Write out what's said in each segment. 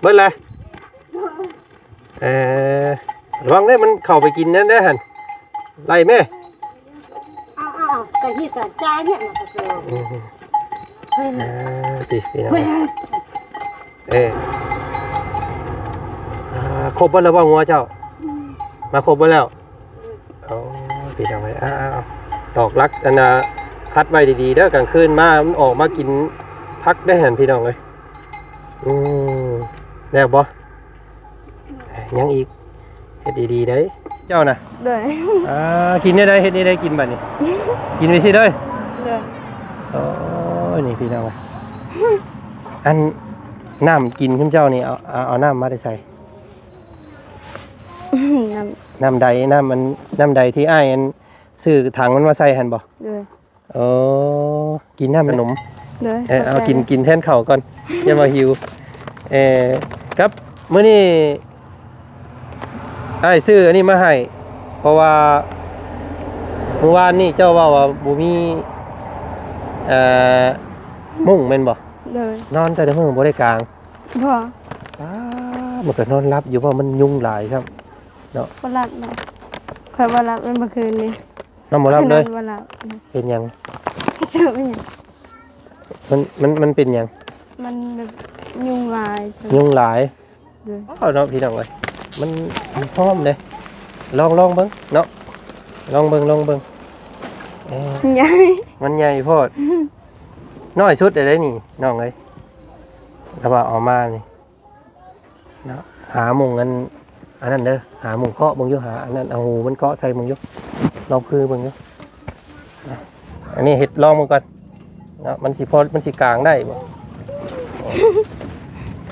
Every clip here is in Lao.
ເບິດແລ້ວ. ເອີ ລະວັງເດ້ ມັນເຂົ້າໄປກິນນັ້ນເດ້ຫັ້ນ ໄລ່ແມ່. ເອົາໆໆ ກະຮີກະຈາຍເນຍ ມັນກະຄື ອືມ ເອີ ພີ່ ພີ່ນ້ອງ ເອີ ອ່າ ຄົບເບິດແລ້ວບໍ່ງົວເຈົ້າ? ອືມ ມາຄົບເບິດແລ້ວ. ໂອ້ ພີ່ນ້ອງເອີຍ ອ້າວ ຕອກຫຼັກ ອັນນ່າ ຄັດໄວ້ດີໆເດີ ກາງຄືນມາ ມັນອອກມາກິນຜັກໄດ້ຫັ້ນ ພີ່ນ້ອງເອີຍ. ອືມ ແລ້ວບໍ່? ຍັງອີກ ເຮັດດີໆເດ້ ເຈົ້ານະ. ໂດຍ ອ່າ ກິນແນວໃດ ເຮັດແນວໃດກິນບັດນີ້? ກິນໄປຊີ້ເດີ. ໂດຍ ໂອ້ຍ ນີ້ ພີ່ນ້ອງເອີຍ ອັນ ນ້ຳກິນຊຸມເຈົ້ານີ້ ເອົາ ເອົາ ເອົານ້ຳມາແຕ່ໃສ? ນ້ຳ ນ້ຳໃດ ນ້ຳອັນ ນ້ຳໃດທີ່ອ້າຍອັນຊື້ຖັງມັນມາໃສ່ຫັ້ນບໍ່? ໂດຍ ເອີ ກິນນ້ຳຂະໜົມ. ໂດຍ ເອີ ເອົາ ຂອບໃຈ ກິນ ກິນແທນເຂົ້າກ່ອນ ຢ່າວ່າຫິວ. ເອີ ກັບມື້ນີ້ອ້າຍຊື້ອັນນີ້ມາໃຫ້ ເພາະວ່າມື້ວານນີ້ເຈົ້າເວົ້າວ່າບໍ່ມີ ເອີ ມຸ້ງແມ່ນບໍ່? ໂດຍ ນອນແຕ່ລະມື້ບໍ່ໄດ້ກາງ. ບໍ່ ອ້າ ມັນກໍນອນຫຼັບຢູ່ ເພາະມັນຍຸງຫຼາຍຊ້ຳເນາະ. ບໍ່ຫຼັບເນາະ ຂ້ອຍບໍ່ຫຼັບເລີຍເມື່ອຄືນນີ້ ນອນບໍ່ຫຼັບເລີຍ. ນອນບໍ່ຫຼັບ ເປັນຫຍັງ? ຈັກເປັນຫຍັງ ມັນ ມັນ ມັນເປັນຫຍັງ? ມັນແບບຍຸງຫຼາຍ ຍຸງຫຼາຍ. ໂດຍ ອ້າວ ເນາະ ພີ່ນ້ອງເອີຍ ມັນ ມັນຫອມເດ້. ລອງ ລອງເບິ່ງເນາະ ລອງເບິ່ງ ລອງເບິ່ງ. ເອີ ໃຫຍ່ ມັນໃຫຍ່ໂພດ ນ້ອຍສຸດໄດ້ນີ້ນ້ອງເອີຍ ແຕ່ວ່າເອົາມານີ້ເນາະ. ຫາໝ່ອງອັນ ອັນນັ້ນເດີ ຫາໝ່ອງເກາະເບິ່ງຢູ່ ຫາອັນນັ້ນ ເອົາຫູມັນເກາະໃສ່ເບິ່ງຢູ່ ລອງຄືເບິ່ງຢູ່. ອັນນີ້ເຮັດລອງເບິ່ງກ່ອນເນາະ ມັນຊິພໍ ມັນຊິກາງໄດ້ບໍ່?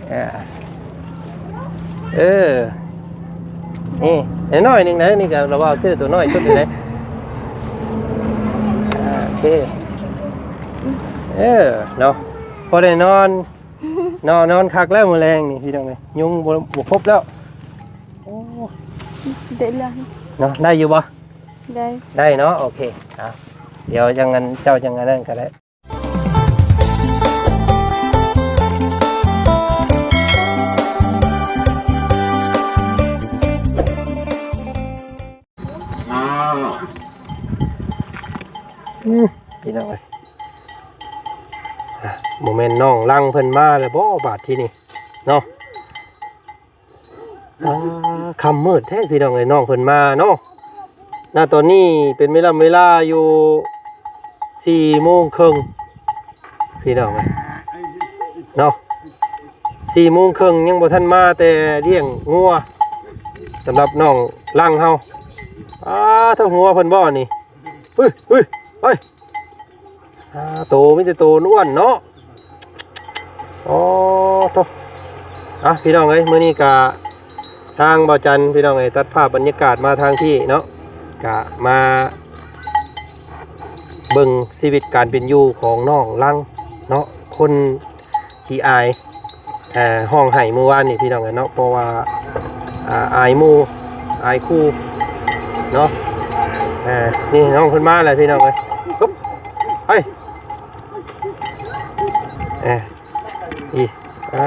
ເອີ ເອີ ນີ້ ນ້ອຍໜຶ່ງນະ ນີ້ກໍລະວ່າຊື້ຕົວນ້ອຍສຸດນີ້ແຫຼະ. ໂອເຄ ເອີ ເນາະ ພໍໄດ້ນອນ ເນາະ ນອນຄັກແລ້ວມື້ແລງນີ້ ພີ່ນ້ອງເອີຍ ຍຸງບໍ່ ບໍ່ຄົບແລ້ວ. ໂອ້ ໄດ້ເລື່ອງເນາະ ໄດ້ຢູ່ບໍ່? ໄດ້ ໄດ້ເນາະ ໂອເຄ. ອ່າ ດຽວຈັ່ງນັ້ນ ເຈົ້າຈັ່ງອັນນັ້ນກໍໄດ້. ອືມ ພີ່ນ້ອງເອີຍ ອ່າ ບໍ່ແມ່ນນ້ອງຫຼັງເພິ່ນມາແລ້ວບໍ່ບາດທີນີ້ເນາະ? ອ່າ ຄ່ຳມືດແທ້ພີ່ນ້ອງເອີຍ ນ້ອງເພິ່ນມາເນາະ. ນະ ຕອນນີ້ເປັນເວລາ ເວລາຢູ່ສີ່ໂມງເຄິ່ງ ພີ່ນ້ອງເອີຍເນາະ ສີ່ໂມງເຄິ່ງ ຍັງບໍ່ທັນມາ ແຕ່ລ້ຽງງົວສຳລັບນ້ອງຫຼັງເຮົາ. ອ່າ ເທົ່າງົວເພິ່ນບໍ່ນີ້? ເຮີ້ຍ ເຮີ້ຍ ເຮີ້ຍ ອ່າ ໂຕ ມີແຕ່ໂຕອ້ວນເນາະ. ອໍ ໂທ້ ອ່ະ ພີ່ນ້ອງເອີຍ ມື້ນີ້ກະທາງບ່າວຈັນ ພີ່ນ້ອງເອີຍ ຕັດພາບບັນຍາກາດມາທາງພີ້ເນາະ ກະມາເບິ່ງຊີວິດການເປັນຢູ່ຂອງນ້ອງຫຼັງເນາະ ຄົນ ຂີ້ອາຍ ເອີ ຮ້ອງໄຫ້ມື້ວານນີ້ພີ່ນ້ອງເອີຍເນາະ ເພາະວ່າ ອ່າ ອາຍໝູ່ ອາຍຄູເນາະ. ເອີ ນີ້ນ້ອງເພິ່ນມາແລ້ວພີ່ນ້ອງເອີຍ ປຶບ ໄປ ເອີ ອີ ອ່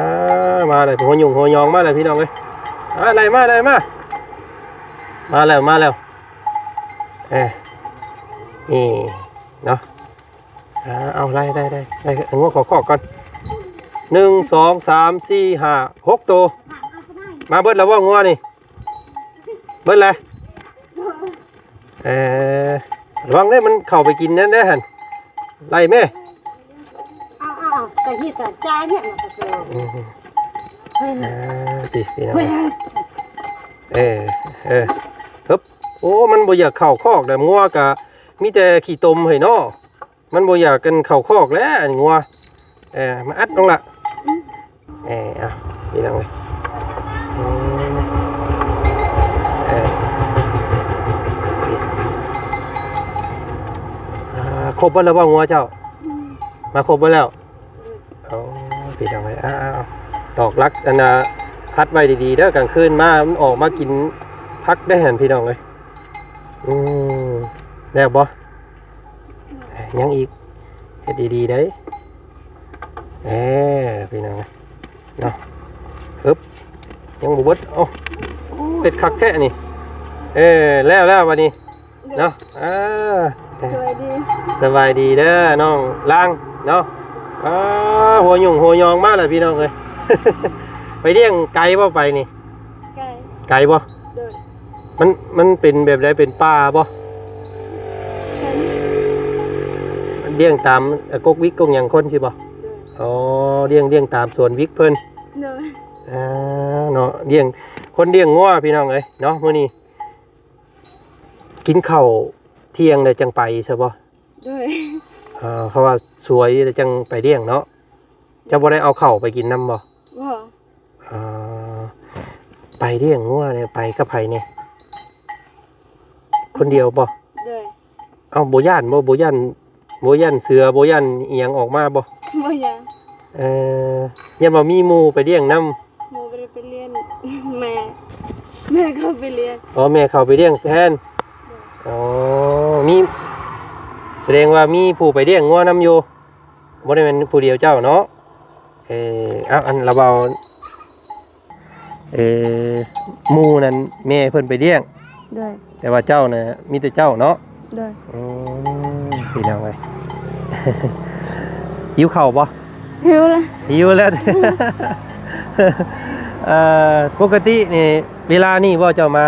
າ ມາແລ້ວ ຫົວຫຍຸ້ງຫົວຍອງມາແລ້ວພີ່ນ້ອງເອີຍ ອ່າ ໄລ່ມາ ໄລ່ມາ ມາແລ້ວ ມາແລ້ວ ເອີ ນີ້ເນາະ. ອ່າ ເອົາ ໄລ່ ໄລ່ ໄລ່ ໄລ່ງົວເຂົ້າຄອກກ່ອນ ໜຶ່ງ ສອງ ສາມ ສີ່ ຫ້າ ຫົກໂຕ ມາເບິດແລ້ວບໍ່ງົວນີ້? ເບິດແລ້ວ ເອີ ລະວັງເດ້ ມັນເຂົ້າໄປກິນນັ້ນເດ້ຫັ້ນ ໄລ່ແມ່. ເອົາໆໆ ກະຮີກະຈາຍເນຍ ມັນກະຄື ອືມ ເອີ ພີ່ ພີ່ນ້ອງ ເອີ ເອີ ຮຶບ ໂອ້ ມັນບໍ່ຢາກເຂົ້າຄອກແລ້ວ ງົວກະມີແຕ່ຂີ້ຕົມໃຫ້ເນາະ. ມັນບໍ່ຢາກກັນເຂົ້າຄອກແລ້ວອັນງົວ ເອີ ມາອັດລົງລະ ເອີ ເອົາ ພີ່ນ້ອງເອີຍ ເອີ ນີ້ ອ່າ ຄົບເບິດແລ້ວບໍ່ງົວເຈົ້າ? ອືມ ມາຄົບເບິດແລ້ວ ໂອ້ ພີ່ນ້ອງເອີຍ ອ້າວ ຕອກຫຼັກ ອັນນ່າ ຄັດໄວ້ດີໆເດີ ກາງຄືນມາ ມັນອອກມາກິນຜັກໄດ້ຫັ້ນ ພີ່ນ້ອງເອີຍ ອືມ ແລ້ວບໍ່? ຍັງອີກ ເຮັດດີໆໄດ໋ ເອີ ພີ່ນ້ອງເນາະ ເອີ ເອີບ ຍັງບໍ່ເບິດ. ເອົ້າ ໂອ້ ເຮັດຄັກແທ້ນີ້. ເອີ ແລ້ວ ແລ້ວບັດນີ້ເນາະ. ເອີ ສະບາຍດີ ສະບາຍດີເດີນ້ອງລາງເນາະ. ອ່າ ຫົວຫຍຸ້ງຫົວຍອງມາແລ້ວພີ່ນ້ອງເອີຍ. ໄປລ້ຽງໄກບໍ່ ໄປນີ້? ໄກ ໄກບໍ່? ໂດຍ. ມັນ ມັນເປັນແບບໃດ? ເປັນປ່າບໍ່? ເປັນ ລ້ຽງຕາມ ເອີ ກົກວິກກົກຫຍັງຄົນຊີ້ບໍ່? ໂດຍ. ອໍ ລ້ຽງ ລ້ຽງຕາມສວນວິກເພິ່ນ. ໂດຍ. ອ່າ ເນາະ ລ້ຽງ ຄົນລ້ຽງງົວພີ່ນ້ອງເອີຍເນາະ. ມື້ນີ້ກິນເຂົ້າທ່ຽງແລ້ວຈັ່ງໄປຊະບໍ່? ໂດຍ. ເອີ ເພາະວ່າສວຍແລ້ວຈັ່ງໄປລ້ຽງເນາະ. ເຈົ້າບໍ່ໄດ້ເອົາເຂົ້າໄປກິນນຳບໍ່? ບໍ່. ເອີ ໄປລ້ຽງງົວນີ້ໄປກັບໃຜແດ່? ຄົນດຽວບໍ່? ໂດຍ. ເອົ້າ ບໍ່ຢ້ານບໍ່? ບໍ່ຢ້ານ ບໍ່ຢ້ານເສືອ ບໍ່ຢ້ານອີ່ຫຍັງອອກມາບໍ່? ບໍ່ຢ້ານ. ເອີ ຢ້ານວ່າມີໝູ່ໄປລ້ຽງນຳ. ໝູ່ບໍ່ໄດ້ໄປລ້ຽງ ແມ່ ແມ່ເຂົາໄປລ້ຽງ. ອໍ ແມ່ເຂົາໄປລ້ຽງແທນ. ໂດຍ. ອໍ ມີ ສະແດງວ່າມີຜູ້ໄປລ້ຽງງົວນຳຢູ່ ບໍ່ໄດ້ແມ່ນຜູ້ດຽວເຈົ້າເນາະ. ເອີ ເອົາ ອັນລະເວົ້າ ເອີ ໝູ່ນັ້ນແມ່ເພິ່ນໄປລ້ຽງ. ໂດຍ. ແຕ່ວ່າເຈົ້ານະ ມີແຕ່ເຈົ້າເນາະ. ໂດຍ. ອືມ ພີ່ນ້ອງເອີຍ ຫິວເຂົ້າບໍ່? ຫິວແລ້ວ ຫິວແລ້ວ. ເອີ ປົກກະຕິນີ້ເວລານີ້ບໍ່ເຈົ້າມາ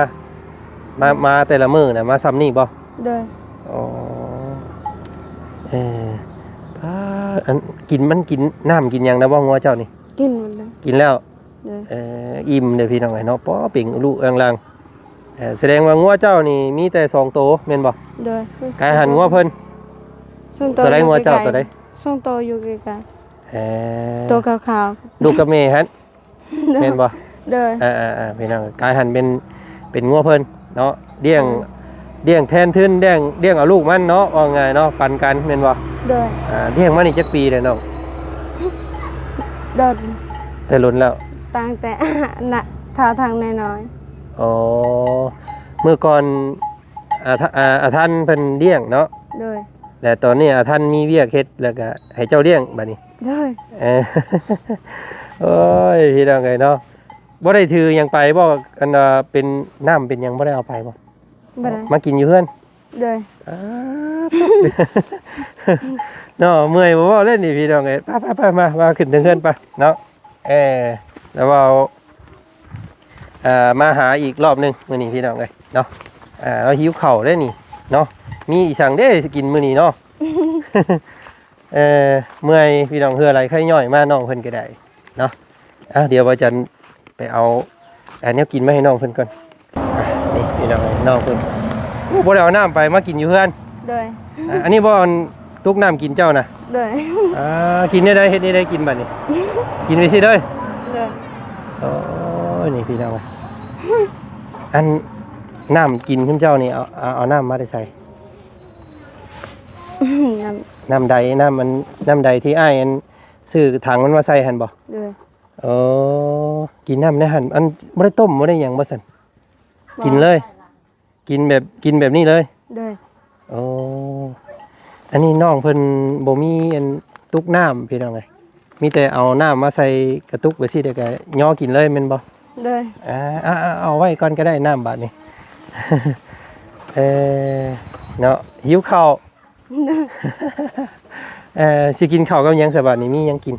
ມາ ມາແຕ່ລະມື້ນະ ມາຊ່ຳນີ້ບໍ່? ໂດຍ. ອໍ ເອີ ປາດ ອັນ ກິນ ມັນກິນນ້ຳກິນຫຍັງແລ້ວບໍ່ ງົວເຈົ້ານີ້? ກິນໝົດແລ້ວ ກິນແລ້ວ. ໂດຍ. ເອີ ອີ່ມເດີພີ່ນ້ອງເອີຍເນາະ. ປໍ ເປັງອຸລຸອຶ່ງລັງ. ເອີ ສະແດງວ່າງົວເຈົ້ານີ້ມີແຕ່ສອງໂຕແມ່ນບໍ່? ໂດຍ. ກາຍຫັນງົວເພິ່ນ ສອງໂຕ. ໂຕໃດງົວເຈົ້າ ໃກ້ໆ ໂຕໃດ? ສອງໂຕຢູ່ໃກ້ໆ. ເອີ ໂຕຂາວໆ ລູກກັບແມ່ຫັ້ນ. ໂດຍ. ແມ່ນບໍ່? ໂດຍ. ອ່າໆໆ ພີ່ນ້ອງ ກາຍຫັນເປັນ ເປັນງົວເພິ່ນເນາະ. ລ້ຽງ ໂດຍ ລ້ຽງແທນທຶນ ລ້ຽງ ລ້ຽງເອົາລູກມັນເນາະ ເວົ້າງ່າຍເນາະ ປັນກັນແມ່ນບໍ່? ໂດຍ. ອ່າ ລ້ຽງມານີ້ຈັກປີແລ້ວນ້ອງ? ດົນ ແຕ່ດົນແລ້ວ ຕັ້ງແຕ່ ນະ ທ້າທາງນ້ອຍໆ. ອໍ ເມື່ອກ່ອນ ອາ ອາ ອາທັນເພິ່ນລ້ຽງເນາະ. ໂດຍ. ແລະຕອນນີ້ອາທັນມີວຽກເຮັດ ແລ້ວກະໃຫ້ເຈົ້າລ້ຽງບາດນີ້. ໂດຍ. ເອີ ໂອ້ຍ ພີ່ນ້ອງເອີຍເນາະ ບໍ່ໄດ້ຖືຫຍັງໄປບໍ່? ອັນວ່າເປັນນ້ຳເປັນຫຍັງບໍ່ໄດ້ເອົາໄປບໍ່? ບໍ່ໄດ້. ມາກິນຢູ່ເຮືອນ? ໂດຍ. ອ່າ ເນາະ ເມື່ອຍບໍ່ເວົ້າເລີຍນີ້ ພີ່ນ້ອງເອີຍ. ໄປໆໆ ມາ ມາຂຶ້ນເທິງເຮືອນໄປເນາະ. ເອີ ແລ້ວເວົ້າ ເອີ ມາຫາອີກລອບໜຶ່ງມື້ນີ້ພີ່ນ້ອງເອີຍເນາະ. ເອີ ລາວຫິວເຂົ້າເດ້ນີ້ເນາະ. ມີອີ່ສັງເດ້ຊິກິນມື້ນີ້ເນາະ? ເອີ ເມື່ອຍພີ່ນ້ອງ ເຫື່ອໄຫຼໄຄຍ້ອຍມາ ນ້ອງເພິ່ນກໍໄດ້ເນາະ. ເອົາ ດຽວບ່າວຈັນໄປເອົາ ເອົາແນວກິນມາໃຫ້ນ້ອງເພິ່ນກ່ອນ. ອ່ະ ນີ້ພີ່ນ້ອງ ນ້ອງເພິ່ນ ໂອ້ ບໍ່ໄດ້ເອົານ້ຳໄປ ມາກິນຢູ່ເຮືອນ. ໂດຍ. ອ່ະ ອັນນີ້ບໍ່ ອັນ ຕຸກນ້ຳກິນເຈົ້ານະ? ໂດຍ. ອ່າ ກິນແນວໃດ ເຮັດແນວໃດກິນບາດນີ້? ກິນໄປຊີ້ເດີ. ໂດຍ. ໂອ້ຍ ນີ້ພີ່ນ້ອງ ອັນ ນ້ຳກິນຊຸມເຈົ້ານີ້ ເອົາ ເອົາ ເອົານ້ຳມາແຕ່ໃສ? ນ້ຳ ນ້ຳໃດ ນ້ຳ ອັນ ນ້ຳໃດທີ່ອ້າຍ ອັນ ຊື້ຖັງມັນມາໃສ່ຫັ້ນບໍ່? ໂດຍ. ອໍ ກິນນ້ຳໃນຫັ້ນ ອັນ ບໍ່ໄດ້ຕົ້ມບໍ່ໄດ້ຫຍັງບໍ່ຊັ້ນ? ບໍ່. ກິນເລີຍ ກິນແບບ ກິນແບບນີ້ເລີຍ? ໂດຍ. ໂອ້ ອັນນີ້ນ້ອງເພິ່ນບໍ່ມີອັນຕຸກນ້ຳພີ່ນ້ອງເອີຍ ມີແຕ່ເອົານ້ຳມາໃສ່ກະຕຸກໄປຊີ້ ແລ້ວກະຍໍກິນເລີຍແມ່ນບໍ່? ໂດຍ. ອ່າ ເອົາ ເອົາ ເອົາໄວ້ກ່ອນກໍໄດ້ນ້ຳບາດນີ້. ເອີ ເນາະ ຫິວເຂົ້າ. ເອີ ຊິກິນເຂົ້າກັບຫຍັງຊະບາດນີ້ ມີຫຍັງກິນ?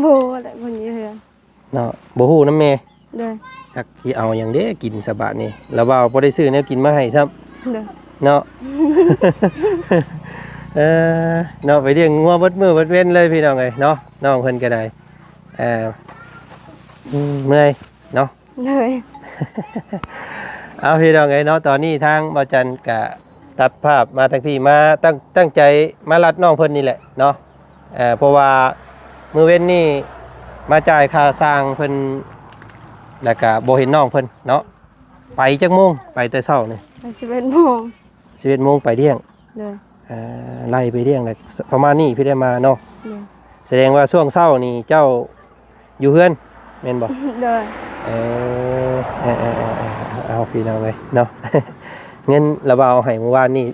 ບໍ່ແຫຼະ ບໍ່ມີເຮືອນເນາະ ບໍ່ຮູ້ນຳແມ່. ໂດຍ. ຈັກຊິເອົາຫຍັງເດ້ກິນຊະບາດນີ້ ລະວ່າບໍ່ໄດ້ຊື້ແນວກິນມາໃຫ້ຊ້ຳ. ໂດຍ. ເນາະ ເອີ ເນາະ ໄປລ້ຽງງົວເບິດມື້ເບິດເວັນເລີຍພີ່ນ້ອງເອີຍເນາະ ນ້ອງເພິ່ນກໍໄດ້ ເອີ ອືມ ເມື່ອຍເນາະ. ໂດຍ. ເອົາ ພີ່ນ້ອງເອີຍເນາະ ຕອນນີ້ທາງບ່າວຈັນກະຕັດພາບມາທາງພີ້ ມາຕັ້ງ ຕັ້ງໃຈມາລັດນ້ອງເພິ່ນນີ້ແຫຼະເນາະ. ເອີ ເພາະວ່າມື້ເວັນນີ້ມາຈ່າຍຄ່າຊ່າງເພິ່ນ ແລ້ວກະບໍ່ເຫັນນ້ອງເພິ່ນເນາະ. ໄປຈັກໂມງ? ໄປແຕ່ເຊົ້ານີ້ ໄປສິບເອັດໂມງ. ສິບເອັດໂມງໄປລ້ຽງ. ໂດຍ. ເອີ ໄລ່ໄປລ້ຽງແລ້ວ ປະມານນີ້ພີ່ໄດ້ມາເນາະ. ໂດຍ. ສະແດງວ່າຊ່ວງເຊົ້ານີ້ເຈົ້າຢູ່ເຮືອນແມ່ນບໍ່? ໂດຍ. ເອີ ເອີ ເອີ ເອີ ເອົາ ພີ່ນ້ອງເອີຍເນາະ ເງິນລະວ່າເອົາໃຫ້ມື້ວານນີ້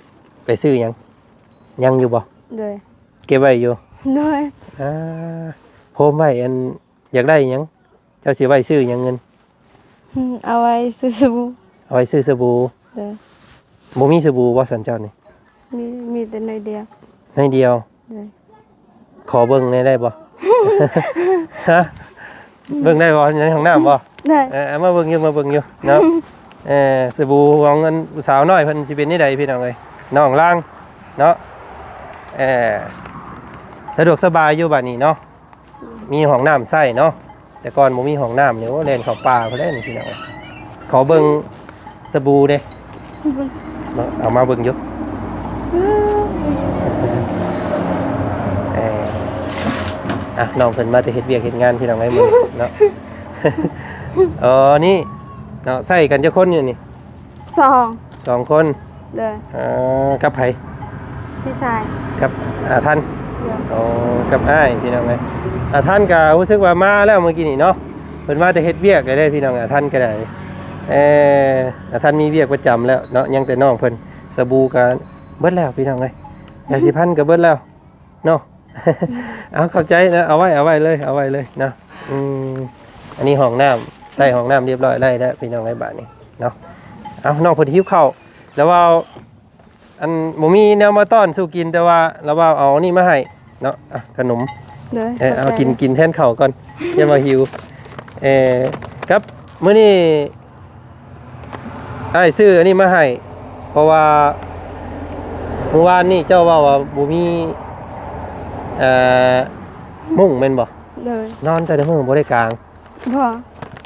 ໄປຊື້ຫຍັງ? ຍັງຢູ່ບໍ່? ໂດຍ. ເກັບໄວ້ຢູ່? ໂດຍ. ອ່າ ໂຮມໄວ້ ອັນ ຢາກໄດ້ຫຍັງ? ເຈົ້າຊິໄວ້ຊື້ຫຍັງເງິນ? ອືມ ເອົາໄວ້ຊື້ສະບູ. ເອົາໄວ້ຊື້ສະບູ. ໂດຍ. ບໍ່ມີສະບູບໍ່ຊັ້ນເຈົ້ານີ້? ມີ ມີແຕ່ໜ້ອຍດຽວ. ໜ້ອຍດຽວ? ໂດຍ. ຂໍເບິ່ງແດ່ໄດ້ບໍ່? ຮະ? ເບິ່ງໄດ້ບໍ່? ໃນຫ້ອງນ້ຳບໍ່? ໄດ້. ເອີ ເອົາມາເບິ່ງຢູ່ ມາເບິ່ງຢູ່ເນາະ. ເອີ ສະບູຂອງອັນສາວນ້ອຍເພິ່ນຊິເປັນແນວໃດພີ່ນ້ອງເອີຍ? ນ້ອງລາງເນາະ. ເອີ ສະດວກສະບາຍຢູ່ບາດນີ້ເນາະ. ມີຫ້ອງນ້ຳໃຊ້ເນາະ. ແຕ່ກ່ອນບໍ່ມີຫ້ອງນ້ຳນີ້ ໂອ້ ແລ່ນເຂົ້າປ່າພຸ້ນແຫຼະນີ້ພີ່ນ້ອງ. ຂໍເບິ່ງສະບູເດ້. ເບິ່ງ ເນາະ ເອົາມາເບິ່ງຢູ່. ເອີ ອ່ະ ນ້ອງເພິ່ນມາແຕ່ເຮັດວຽກເຮັດງານພີ່ນ້ອງເອີຍ ມື້ນີ້ເນາະ. ອໍ ນີ້ເນາະ ໃຊ້ກັນຈັກຄົນຢູ່ນີ້? ສອງ. ສອງຄົນ. ໂດຍ. ເອີ ກັບໃຜ? ພີ່ຊາຍ. ກັບອາທັນ. ໂດຍ. ອໍ ກັບອ້າຍພີ່ນ້ອງເອີຍ. ອາທັນກະຮູ້ສຶກວ່າມາແລ້ວມື້ກີ້ນີ້ເນາະ. ເພິ່ນມາແຕ່ເຮັດວຽກເດ້ພີ່ນ້ອງ ອາທັນກະໄດ້. ເອີ ອາທັນມີວຽກປະຈຳແລ້ວເນາະ. ຍັງແຕ່ນ້ອງເພິ່ນ. ສະບູກະເບິດແລ້ວພີ່ນ້ອງເອີຍ. ຢາສີຟັນກະເບິດແລ້ວເນາະ. ເອົາ ຂອບໃຈນະ. ເອົາໄວ້ ເອົາໄວ້ເລີຍ ເອົາໄວ້ເລີຍເນາະ. ອືມ ອັນນີ້ຫ້ອງນ້ຳ ໃຊ້ຫ້ອງນ້ຳຮຽບຮ້ອຍໄດ້ແລ້ວພີ່ນ້ອງເອີຍ ບາດນີ້ເນາະ. ເອົາ ນ້ອງເພິ່ນຫິວເຂົ້າ ລະວ່າ ອັນ ບໍ່ມີແນວມາຕ້ອນສູ່ກິນ ແຕ່ວ່າລະວ່າເອົານີ້ມາໃຫ້ເນາະ. ອ່ະ ຂະໜົມ. ໂດຍ. ເອີ ເອົາ ຂອບໃຈ ກິນ ກິນແທນເຂົ້າກ່ອນ ຢ່າວ່າຫິວ. ເອີ ກັບມື້ນີ້ ອ້າຍຊື້ອັນນີ້ມາໃຫ້ ເພາະວ່າມື້ວານນີ້ເຈົ້າເວົ້າວ່າບໍ່ມີ ເອີ ມຸ້ງແມ່ນບໍ່? ໂດຍ. ນອນແຕ່ລະມື້ບໍ່ໄດ້ກາງ? ບໍ່.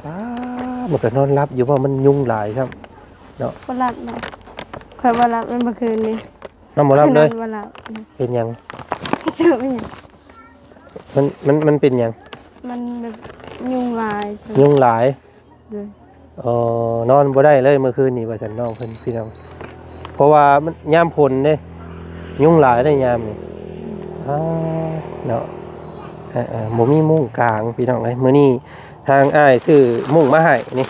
ປ້າ ມັນກະນອນຫຼັບຢູ່ບໍ່? ມັນຍຸງຫຼາຍຊ້ຳເນາະ. ບໍ່ຫຼັບເນາະ. ຂ້ອຍບໍ່ຫຼັບເລີຍເມື່ອຄືນນີ້. ນອນບໍ່ຫຼັບເລີຍ? ນອນບໍ່ຫຼັບ. ເປັນຫຍັງ? ຈັກເປັນຫຍັງ. ມັນ ມັນ ມັນເປັນຫຍັງ? ມັນແບບຍຸງຫຼາຍ. ຍຸງຫຼາຍ? ໂດຍ. ອໍ ນອນບໍ່ໄດ້ເລີຍເມື່ອຄືນນີ້ ວ່າຊັ້ນນ້ອງເພິ່ນພີ່ນ້ອງ. ເພາະວ່າມັນຍາມຝົນເດ້ ຍຸງຫຼາຍເດ້ຍາມນີ້. ອືມ ອ້າ ເນາະ. ເອີໆ ບໍ່ມີມຸ້ງກາງພີ່ນ້ອງເອີຍ. ມື້ນີ້ທາງອ້າຍຊື້ມຸ້ງມາໃຫ້ນີ້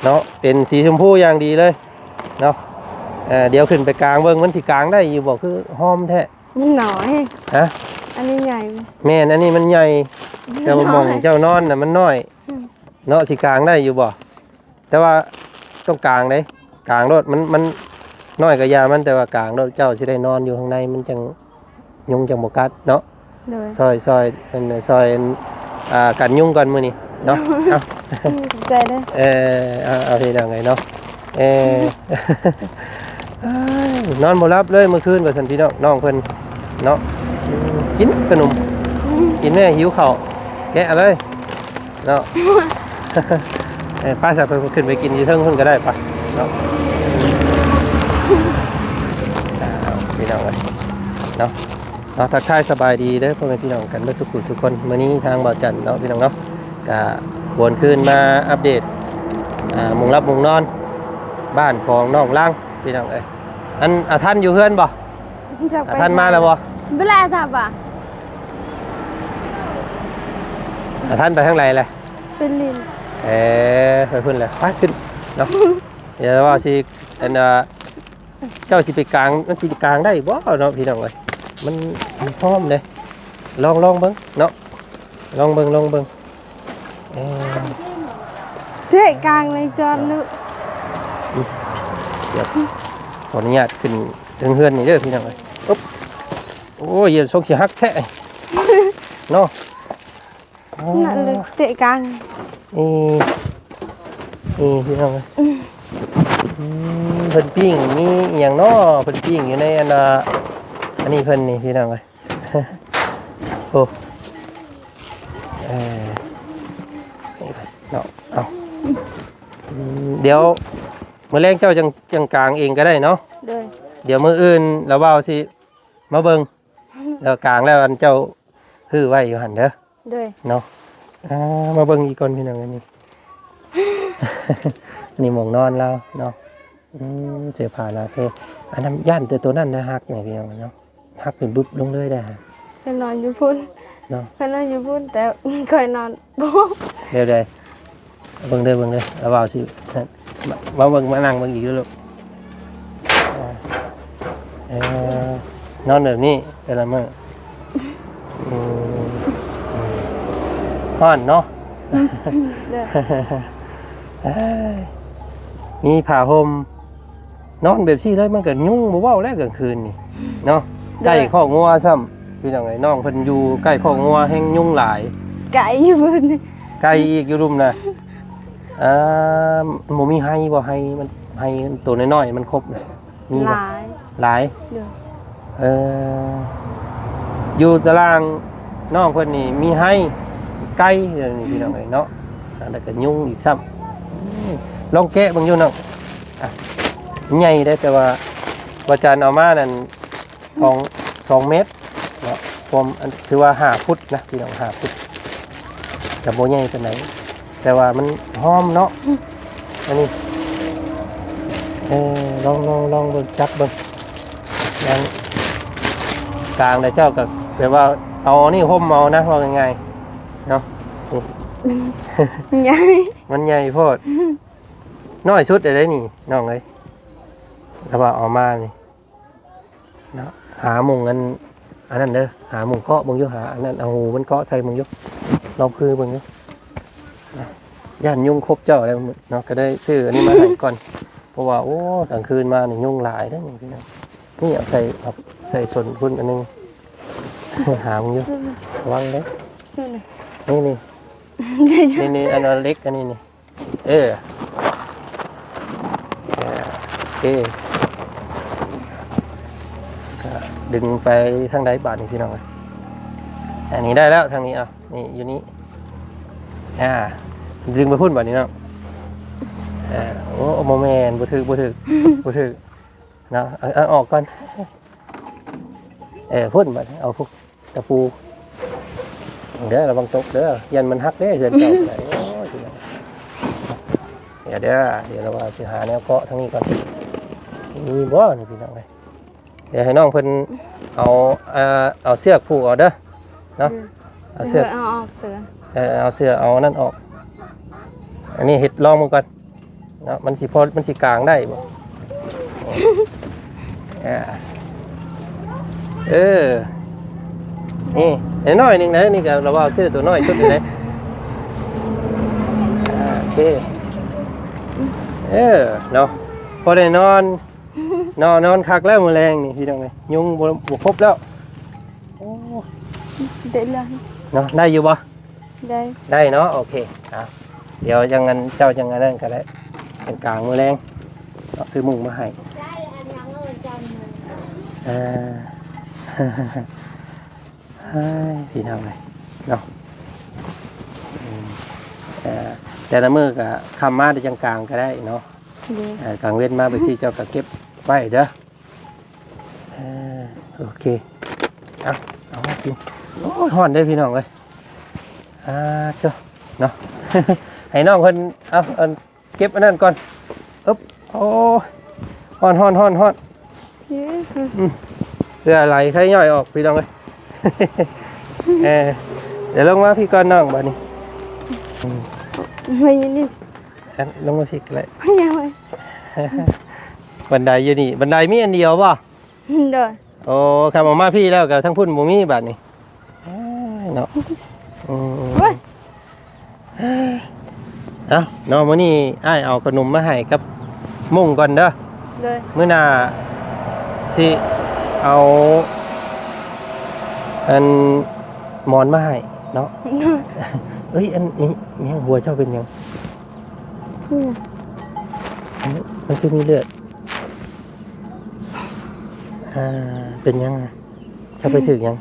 ເນາະ ເປັນສີຊົມພູຢ່າງດີເລີຍເນາະ. ເອີ ດຽວຂຶ້ນໄປກາງເບິ່ງ ມັນຊິກາງໄດ້ຢູ່ບໍ່ ຄືຫອມແທ້. ມັນໜ້ອຍ. ຮະ? ອັນນີ້ໃຫຍ່. ແມ່ນ ອັນນີ້ມັນໃຫຍ່ ແຕ່ວ່າໝ່ອງເຈົ້ານອນນະມັນນ້ອຍ. ອືມ ເນາະ ຊິກາງໄດ້ຢູ່ບໍ່? ແຕ່ວ່າຕ້ອງກາງເດ້ ກາງໂລດ. ມັນ ມັນນ້ອຍກະຢ່າມັນ ແຕ່ວ່າກາງໂລດ ເຈົ້າຊິໄດ້ນອນຢູ່ຂ້າງໃນ ມັນຈັ່ງ ຍຸງຈັ່ງບໍ່ກັດເນາະ. ໂດຍ. ຊ່ອຍ ຊ່ອຍ ອັນ ຊ່ອຍ ອັນ ອ່າ ກັນຍຸງກ່ອນມື້ນີ້ເນາະ. ເອົາ ຂອບໃຈເດີ. ເອີ ເອົາ ເອົາ ເຮັດຫຍັງໄງເນາະ. ເອີ ນອນບໍ່ຫຼັບເລີຍເມື່ອຄືນ ວ່າຊັ້ນພີ່ນ້ອງ ນ້ອງເພິ່ນເນາະ. ກິນຂະໜົມ ກິນແມ່ ຫິວເຂົ້າ ແກະເອົາເລີຍເນາະ. ເອີ ໄປຊະ ເພິ່ນຂຶ້ນໄປກິນຢູ່ເທິງພຸ້ນກະໄດ້ປະເນາະ. ອ້າວ ພີ່ນ້ອງເອີຍເນາະ. ເນາະ ທັກທາຍສະບາຍດີເດີພໍ່ແມ່ພີ່ນ້ອງກັນເບິດສູ່ຜູ້ສູ່ຄົນ. ມື້ນີ້ທາງບ່າວຈັນເນາະ ພີ່ນ້ອງເນາະ ກະຫວນຄືນມາອັບເດດ ອ່າ ມຸງຫຼັບມຸງນອນບ້ານຂອງນ້ອງລາງ ພີ່ນ້ອງເອີຍ. ອັນ ອາທັນຢູ່ເຮືອນບໍ່? ອາທັນມາແລ້ວບໍ່? ບໍ່ແລະ ຖ້າວ່າ ອາທັນໄປທາງໃດແລະ? ໄປຫຼິ້ນ. ເອີ ໄປພຸ້ນແຫຼະ ໄປຂຶ້ນເນາະ. ດຽວວ່າຊິ ອັນ ອ່າ ເຈົ້າຊິໄປກາງ ມັນຊິກາງໄດ້ບໍ່ເນາະ ພີ່ນ້ອງເອີຍ? ມັນ ມັນຫອມເດ້. ລອງ ລອງເບິ່ງເນາະ ລອງເບິ່ງ ລອງເບິ່ງ. ເອີ ເທະກາງໃນຈອນລູກ. ດຽວ ຂໍອະນຸຍາດຂຶ້ນເທິງເຮືອນນີ້ເດີ ພີ່ນ້ອງເອີຍ. ໂອ້ຍ ສົງຊິຫັກແທ້ເນາະ. ນັ້ນເລີຍ ເຕະກາງ. ເອີ ເອີ ພີ່ນ້ອງເອີຍ. ອືມ ເພິ່ນປີ້ງ ມີອີ່ຫຍັງເນາະ ເພິ່ນປີ້ງຢູ່ໃນອັນນ່າ ອັນນີ້ເພິ່ນນີ້ ພີ່ນ້ອງເອີຍ. ໂອ້ ເອີ ເນາະ. ເອົາ ອືມ ດຽວມື້ແລງເຈົ້າຈັ່ງ ຈັ່ງກາງເອງກະໄດ້ເນາະ. ໂດຍ. ດຽວມື້ອື່ນລະບ່າວຊິມາເບິ່ງ ແລ້ວກາງແລ້ວ ອັນເຈົ້າຮື້ໄວ້ຢູ່ຫັ້ນເດີ. ໂດຍ. ເນາະ ອ່າ ມາເບິ່ງອີກກ່ອນພີ່ນ້ອງ. ອັນນີ້ ອັນນີ້ໝ່ອງນອນລາວເນາະ. ອືມ ເສື້ອຜ້າໜ້າເພ ອັນນັ້ນ ຢ້ານແຕ່ໂຕນັ້ນນະຫັກນີ້ພີ່ນ້ອງເນາະ. ຫັກເປັນບຶບລົງເລີຍໄດ໋. ຂ້ອຍນອນຢູ່ພຸ້ນເນາະ. ຂ້ອຍນອນຢູ່ພຸ້ນ ແຕ່ຂ້ອຍນອນ ແນວໃດ? ເບິ່ງເດີ ເບິ່ງເດີ ລະບ່າວຊິ ມາ ມາເບິ່ງ ມານັ່ງເບິ່ງອີກເດີລູກ. ເອີ ນອນແບບນີ້ແຕ່ລະມື້. ອືມ ຮ້ອນເນາະ. ໂດຍ ເອີຍ ມີຜ້າຫົ່ມ ນອນແບບຊີ້ເລີຍ ມັນກໍຍຸງບໍ່ເວົ້າແລ້ວກາງຄືນນີ້ເນາະ. ໂດຍ ໃກ້ຄອກງົວຊ້ຳ ພີ່ນ້ອງເອີຍ ນ້ອງເພິ່ນຢູ່ໃກ້ຄອກງົວແຮ່ງຍຸງຫຼາຍ. ໄກຢູ່ພຸ້ນ ໄກອີກ ຢູ່ລຸ່ມນະ. ອ່າ ບໍ່ມີໄຮ່ບໍ່? ໄຮ່ມັນ ໄຮ່ໂຕນ້ອຍໆ ມັນຄົບນະ ມີບໍ່? ຫຼາຍ ຫຼາຍ. ໂດຍ ເອີ ຢູ່ຕາລ່າງນ້ອງເພິ່ນນີ້ມີໄຮ່ ໄກ່ ເອີ ນີ້ພີ່ນ້ອງເອີຍເນາະ. ອ່າ ແລ້ວກໍຍຸງອີກຊ້ຳ. ອືມ ລອງແກະເບິ່ງຢູ່ນ້ອງ. ອ່ະ ໃຫຍ່ເດ້ ແຕ່ວ່າ ວ່າຈານເອົາມານັ້ນ ສອງ ສອງເມັດເນາະ ຄວາມ ອັນ ຖືວ່າຫ້າຟຸດນະພີ່ນ້ອງ ຫ້າຟຸດ ກໍບໍ່ໃຫຍ່ປານໃດ ແຕ່ວ່າມັນຫອມເນາະ. ອັນນີ້ ເອີ ລອງ ລອງ ລອງເບິ່ງ ຈັບເບິ່ງ ແມ່ນກາງ ແລ້ວເຈົ້າກໍແບບວ່າເອົາອັນນີ້ຫົ່ມເອົານະ ເວົ້າງ່າຍໆເນາະ. ນີ້ ໃຫຍ່ ມັນໃຫຍ່ໂພດ ນ້ອຍສຸດເດ້ນີ້ນ້ອງເອີຍ ຖ້າວ່າເອົາມານີ້ ເນາະ ຫາໝ່ອງອັນ ອັນນັ້ນເດີ ຫາໝ່ອງເກາະເບິ່ງຢູ່ ຫາອັນນັ້ນ ເອົາຫູມັນເກາະໃສ່ເບິ່ງຢູ່ ລອງຄືເບິ່ງຢູ່. ຢ້ານຍຸງຄົບເຈົ້າແລ້ວເນາະ ກໍໄດ້ຊື້ອັນນີ້ມາໃຫ້ກ່ອນ ເພາະວ່າ ໂອ້ ກາງຄືນມານີ້ຍຸງຫຼາຍເດ້ນີ້ພີ່ນ້ອງ. ນີ້ເອົາໃສ່ ເອົາໃສ່ສົ້ນພຸ້ນອັນໜຶ່ງ ຫາເບິ່ງຢູ່ ລະວັງເດ້. ນີ້ ນີ້ ນີ້ ອັນເຫຼັກອັນນີ້ນີ້ ເອີ ເອີ ໂອເຄ ກໍດຶງໄປທາງໃດບາດນີ້ພີ່ນ້ອງເອີຍ? ອັນນີ້ໄດ້ແລ້ວ ທາງນີ້ ເອົາ ນີ້ຢູ່ນີ້ ອ່າ ດຶງໄປພຸ້ນບາດນີ້ເນາະ. ອ່າ ໂອ້ ບໍ່ແມ່ນ ບໍ່ຖືກ ບໍ່ຖືກ ບໍ່ຖືກເນາະ. ເອົາ ເອົາອອກກ່ອນ ເອີ ພຸ້ນບາດນີ້ ເອົາພຸ້ນ ຕະປູເດີ ລະວັງຕົກເດີ ຢ້ານມັນຫັກເດ້ ເຮືອນເຈົ້າກໍໄດ້. ໂອ້ຍ ດຽວເດີ ດຽວລະວ່າຊິຫາແນວເກາະທາງນີ້ກ່ອນ ມີບໍ່ນີ້ພີ່ນ້ອງເອີຍ? ດຽວໃຫ້ນ້ອງເພິ່ນເອົາ ເອົາເຊືອກຜູກເອົາເດີເນາະ. ອືມ ເອົາເຊືອກ ເອີ ເອົາອອກເສືອ ເອີ ເອົາເສືອ ເອົານັ້ນອອກ. ອັນນີ້ເຮັດລອງເບິ່ງກ່ອນ ເນາະ ມັນຊິພໍ ມັນຊິກາງໄດ້ບໍ່? ເອີ ເອີ ນີ້ ນ້ອຍໜຶ່ງນະ ນີ້ກໍລະວ່າເສື້ອໂຕນ້ອຍສຸດເລີຍ. ໂອເຄ ເອີ ເນາະ ພໍໄດ້ນອນ ເນາະ ນອນຄັກແລ້ວມື້ແລງນີ້ພີ່ນ້ອງເອີຍ ຍຸງບໍ່ ບໍ່ຄົບແລ້ວ. ໂອ້ ໄດ້ເລື່ອງ ເນາະ ໄດ້ຢູ່ບໍ່? ໄດ້ ໄດ້ເນາະ ໂອເຄ. ອ່ະ ດຽວຈັ່ງນັ້ນ ເຈົ້າຈັ່ງອັນນັ້ນກໍໄດ້ ກາງໆ ມື້ແລງເນາະ ຊື້ມຸ້ງມາໃຫ້. ເອີ ເອີ ພີ່ນ້ອງເອີຍເນາະ ອືມ ເອີ ແຕ່ລະມື້ກໍຄ່ຳມາໄດ້ຈັ່ງກາງກໍໄດ້ເນາະ. ໂດຍ ເອີ ກາງເວັນມາໄປຊີ້ ເຈົ້າກໍເກັບໄວ້ເດີ. ເອີ ໂອເຄ ເອົາ ເອົາມາກິນ. ໂອ້ຍ ຮ້ອນເດ້ພີ່ນ້ອງເອີຍ ອ່າ ເຈົ້າເນາະ ໃຫ້ນ້ອງເພິ່ນ ເອົາ ອັນ ເກັບອັນນັ້ນກ່ອນ. ອຶບ ໂອ້ ຮ້ອນ ຮ້ອນ ຮ້ອນ ຮ້ອນ ອືມ ເຫື່ອໄຫຼໄຄຍ່ອຍອອກພີ່ນ້ອງເອີຍ. ເອີ ດຽວລົງມາພີ້ກ່ອນນ້ອງ ບາດນີ້ ອືມ ມາຢູ່ນີ້ ອັນ ລົງມາພີ້ກໍໄດ້ ມາຍັງໄວ້ ບັນໄດຢູ່ນີ້ ບັນໄດມີອັນດຽວບໍ່? ໂດຍ ໂອ້ ຄັນອອກມາພີ້ແລ້ວກໍທາງພຸ້ນບໍ່ມີບາດນີ້ ເອີຍ ເນາະ ອືມ ໂອ້ຍ ເອົ້າເນາະ ມື້ນີ້ອ້າຍເອົາຂະໜົມມາໃຫ້ກັບມຸ້ງກ່ອນເດີ. ໂດຍ ມື້ໜ້າຊິເອົາອັນໝອນມາໃຫ້ເນາະ. ເອີຍ ອັນມີ ມີຫຍັງ ຫົວເຈົ້າເປັນຫຍັງ? ອືມ ມັນ ມັນຄືມີເລືອດ? ອ່າ ເປັນຫຍັງ? ເຈົ້າໄປຖືກຫຍັງ?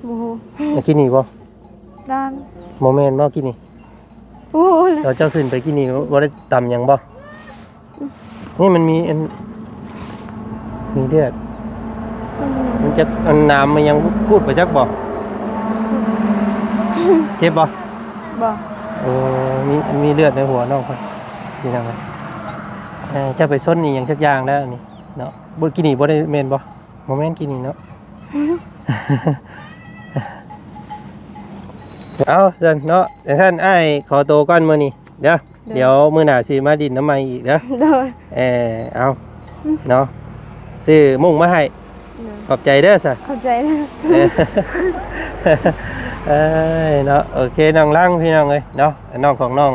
ບໍ່ຮູ້ ເມື່ອກີ້ນີ້ບໍ່? ດ້ານ ບໍ່ແມ່ນບໍ່ກີ້ນີ້? ບໍ່ຮູ້ແຫຼະ ແລ້ວເຈົ້າຂຶ້ນໄປກີ້ນີ້ບໍ່ໄດ້ຕຳຫຍັງບໍ່? ນີ້ມັນມີອັນ ມີເລືອດ ອືມ ມັນຈັກອັນໜາມມັນຫຍັງຂູດໄປຈັກບໍ່? ເຈັບບໍ່? ບໍ່ ໂອ້ ມີ ມີເລືອດໃນຫົວນ້ອງເພິ່ນ ພີ່ນ້ອງເອີຍ. ເຈົ້າໄປຊົນອີ່ຫຍັງຈັກຢ່າງແລ້ວນີ້ເນາະ ບໍ່ ກີ້ນີ້ບໍ່ໄດ້ແມ່ນບໍ່? ບໍ່ແມ່ນກິນນີ້ເນາະ. ເອົາຊັ້ນເນາະ ຈັ່ງຊັ້ນອ້າຍຂໍໂຕກ່ອນມື້ນີ້ເດີ ໂດຍ ດຽວມື້ໜ້າຊິມາດິນນຳໃໝ່ອີກເດີ. ໂດຍ ເອີ ເອົາ ອືມ ເນາະ ຊື້ມຸ້ງມາໃຫ້. ໂດຍ ຂອບໃຈເດີຊະ ຂອບໃຈເດີ. ເອີ ເອີຍເນາະ ໂອເຄ ນ້ອງລັງພີ່ນ້ອງເອີຍເນາະ ນ້ອງຂອງນ້ອງ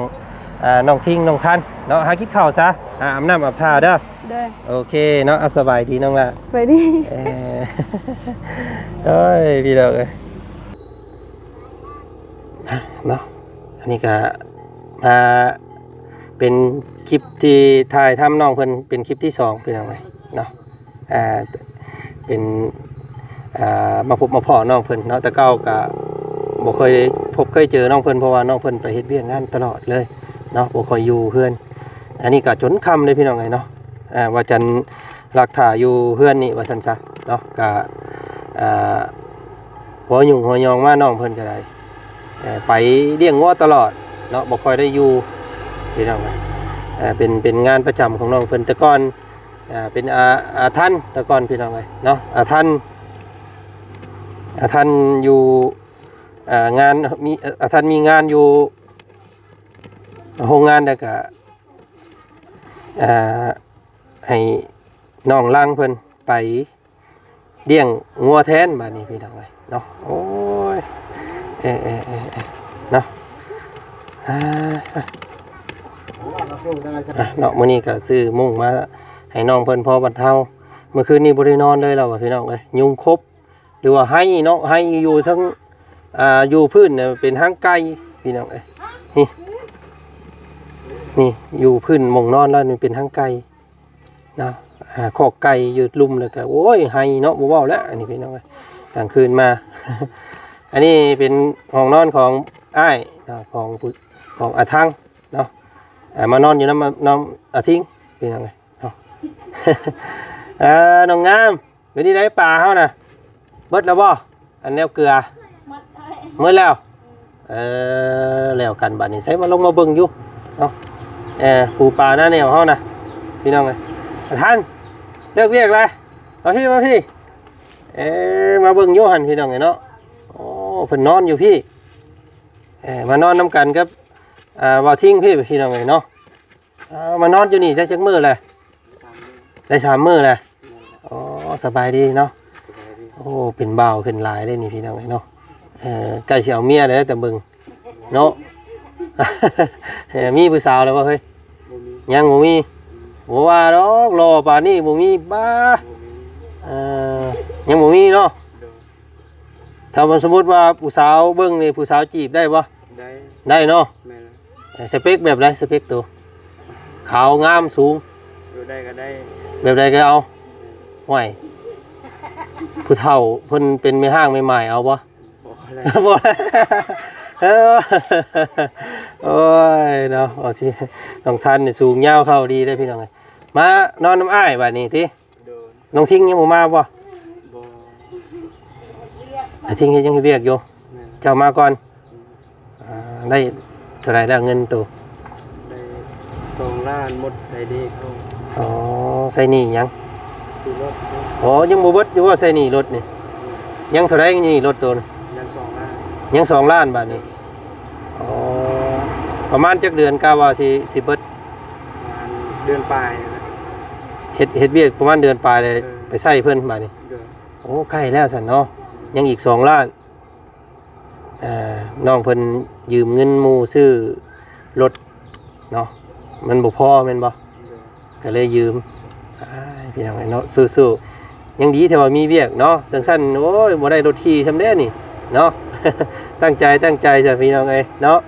ອ່າ ນ້ອງທິງ ນ້ອງທັນເນາະ ຫາກິນເຂົ້າຊະ ຫາອາບນ້ຳອາບທ່າເດີ. ໂດຍ ໂອເຄເນາະ ເອົາ ສະບາຍດີນ້ອງລະ ສະບາຍດີ. ເອີ ໂອ້ຍ ພີ່ນ້ອງເອີຍ ອ່ະ ເນາະ ອັນນີ້ກະມາເປັນຄລິບທີ່ຖ່າຍທຳນ້ອງເພິ່ນ ເປັນຄລິບທີສອງ ພີ່ນ້ອງເອີຍເນາະ. ອ່າ ເປັນ ອ່າ ມາພົບມາພໍ້ນ້ອງເພິ່ນເນາະ ແຕ່ເກົ່າກະບໍ່ເຄີຍພົບເຄີຍເຈີນ້ອງເພິ່ນ ເພາະວ່ານ້ອງເພິ່ນໄປເຮັດວຽກງານຕະຫຼອດເລີຍເນາະ ບໍ່ຄ່ອຍຢູ່ເຮືອນ. ອັນນີ້ກະຈົນຄ່ຳເລີຍ ພີ່ນ້ອງເອີຍເນາະ ອ່າ ວ່າຈັນລັກຖ້າຢູ່ເຮືອນນີ້ວ່າຊັ້ນຊະເນາະ ກະ ອ່າ ຫົວຫຍຸ້ງຫົວຍອງມາ ນ້ອງເພິ່ນກະໄດ້ ເອີ ໄປລ້ຽງງົວຕະຫຼອດເນາະ ບໍ່ຄ່ອຍໄດ້ຢູ່ ພີ່ນ້ອງເອີຍ ເປັນ ເປັນງານປະຈຳຂອງນ້ອງເພິ່ນ ແຕ່ກ່ອນ ອ່າ ເປັນອາ ອາທັນ ແຕ່ກ່ອນ ພີ່ນ້ອງເອີຍເນາະ ອາທັນ ອາທັນຢູ່ ເອີ ງານ ມີ ອາທັນມີງານຢູ່ໂຮງງານ ແລ້ວກະ ອ່າ ໃຫ້ນ້ອງລັງເພິ່ນໄປລ້ຽງງົວແທນ ບາດນີ້ ພີ່ນ້ອງເອີຍເນາະ. ໂອ້ຍ ເອີ ເນາະ ອ່າ ອ່ະ ເນາະ ມື້ນີ້ກະຊື້ມຸ້ງມາໃຫ້ນ້ອງເພິ່ນພໍບັນເທົາ. ມື້ຄືນນີ້ບໍ່ໄດ້ນອນເລີຍລາວວ່າ ພີ່ນ້ອງເອີຍ ຍຸງຄົບ ຫຼືວ່າໄຮເນາະ ໄຮຢູ່ເທິງ ອ່າ ຢູ່ພື້ນນະເປັນຮັງໄກ່ ພີ່ນ້ອງເອີຍ ນີ້ ນີ້ຢູ່ພື້ນໝ່ອງນອນລາວນີ້ເປັນຮັງໄກ່ເນາະ ອ່າ ຄອກໄກ່ຢູ່ລຸ່ມ ແລ້ວກະ ໂອ້ຍ ໄຮເນາະ ບໍ່ເວົ້າແລ້ວ ອັນນີ້ ພີ່ນ້ອງເອີຍ ກາງຄືນມາ. ອັນນີ້ເປັນຫ້ອງນອນຂອງອ້າຍເນາະ ຂອງຜູ້ ຂອງອາທັງເນາະ ອ່າ ມານອນຢູ່ນຳ ນຳອາທິງ ພີ່ນ້ອງເອີຍ ເນາະ ເອີ ນ້ອງງາມ ເປັນຈັ່ງໃດປາເຮົານະ ເບິດແລ້ວບໍ່ ອັນແນວເກືອ? ໝົດເລີຍ ໝົດແລ້ວ. ເອີ ແລ້ວກັນບາດນີ້ ໃສມາລົງມາເບິ່ງຢູ່ເນາະ ເອີ ປູປາໜ້າແນວເຮົານະ ພີ່ນ້ອງເອີຍ. ອາທັນ ເລີກວຽກແລ້ວ ມາພີ້ ມາພີ້ ເອີ ມາເບິ່ງຢູ່ຫັ້ນ ພີ່ນ້ອງເອີຍເນາະ. ໂອ້ ເພິ່ນນອນຢູ່ພີ້ ເອີ ມານອນນຳກັນກັບ ອ່າ ບ່າວທິງພີ້ ພີ່ນ້ອງເອີຍເນາະ. ອ່າ ມານອນຢູ່ນີ້ໄດ້ຈັກມື້ແລ້ວ? ສາມມື້ ໄດ້ສາມມື້ແລ້ວ. ແມ່ນແຫຼະ. ອໍ ສະບາຍດີເນາະ? ສະບາຍດີ. ໂອ້ ເປັນບ່າວຂຶ້ນຫຼາຍເດ້ນີ້ ພີ່ນ້ອງເອີຍເນາະ. ເອີ ໃກ້ຊິເອົາເມຍແລ້ວ ແຕ່ເບິ່ງເນາະ. ເອີ ມີຜູ້ສາວແລ້ວບໍ່ເຮີ້ຍ? ບໍ່ມີ. ຍັງບໍ່ມີ? ອືມ ບໍ່ວ່າດອກ ຫຼໍ່ປານນີ້ບໍ່ມີ. ບ້າ ບໍ່ມີ. ເອີ ຍັງບໍ່ມີເນາະ? ໂດຍ. ຖ້າວ່າສົມມຸດວ່າຜູ້ສາວເບິ່ງນີ້ ຜູ້ສາວຈີບໄດ້ບໍ່? ໄດ້. ໄດ້ເນາະ? ແມ່ນແຫຼະ. ເອີ ສະເປັກແບບໃດ ສະເປັກໂຕ? ຂາວ ງາມ ສູງ? ແບບໃດກໍໄດ້. ແບບໃດກໍເອົາ. ແມ່ນ. ຫ້ວຍ ຜູ້ເຖົ້າເພິ່ນເປັນແມ່ຮ້າງແມ່ໝ້າຍເອົາບໍ່? ບໍ່ແຫຼະ. ບໍ່ແຫຼະ. ເອີ ໂອ້ຍເນາະ ເອົາທີ່ ນ້ອງທັນນີ້ສູງຍາວເຂົ້າດີເດ້ພີ່ນ້ອງເອີຍ. ມານອນນຳອ້າຍບາດນີ້ຕິ. ໂດຍ. ນ້ອງທິງຍັງບໍ່ມາບໍ່? ບໍ່. ອ້າຍທິງເຮັດ ຍັງເຮັດວຽກຢູ່. ແມ່ນ. ເຈົ້າມາກ່ອນ. ອືມ. ອ່າ ໄດ້ເທົ່າໃດແລ້ວເງິນໂຕ? ໄດ້ສອງລ້ານ ໝົດໃສ່ໜີ້ເຂົາ. ອໍ ໃສ່ໜີ້ຫຍັງ? ຊື້ລົດ. ອໍ ຍັງບໍ່ເບິດຢູ່ບໍ່ ໃສ່ໜີ້ລົດນີ້? ອືມ. ຍັງເທົ່າໃດໜີ້ລົດໂຕ? ຍັງສອງລ້ານ. ຍັງສອງລ້ານບາດນີ້. ອໍ ປະມານຈັກເດືອນກະວ່າຊິ ຊິເບິດ? ປະມານເດືອນປາຍນີ້ແຫຼະ. ເຮັດ ເຮັດວຽກປະມານເດືອນປາຍເລີຍ. ເອີ ໄປໃຊ້ເພິ່ນບາດນີ້. ໂດຍ. ໂອ້ ໃກ້ແລ້ວຊັ້ນເນາະ. ອືມ. ຍັງອີກສອງລ້ານ. ເອີ ນ້ອງເພິ່ນຢືມເງິນໝູ່ຊື້ລົດເນາະ ມັນບໍ່ພໍແມ່ນບໍ່? ໂດຍ. ກໍເລີຍຢືມ. ອ້າຍ ພີ່ນ້ອງເອີຍເນາະ ສູ້ໆ ຍັງດີແຕ່ວ່າມີວຽກເນາະ ຈັ່ງຊັ້ນ ໂອ້ຍ ບໍ່ໄດ້ລົດຂີ່ຊ້ຳເດ້ນີ້ເນາະ. ຕັ້ງໃຈ ຕັ້ງໃຈຊະ ພີ່ນ້ອງເອີຍເນາະ.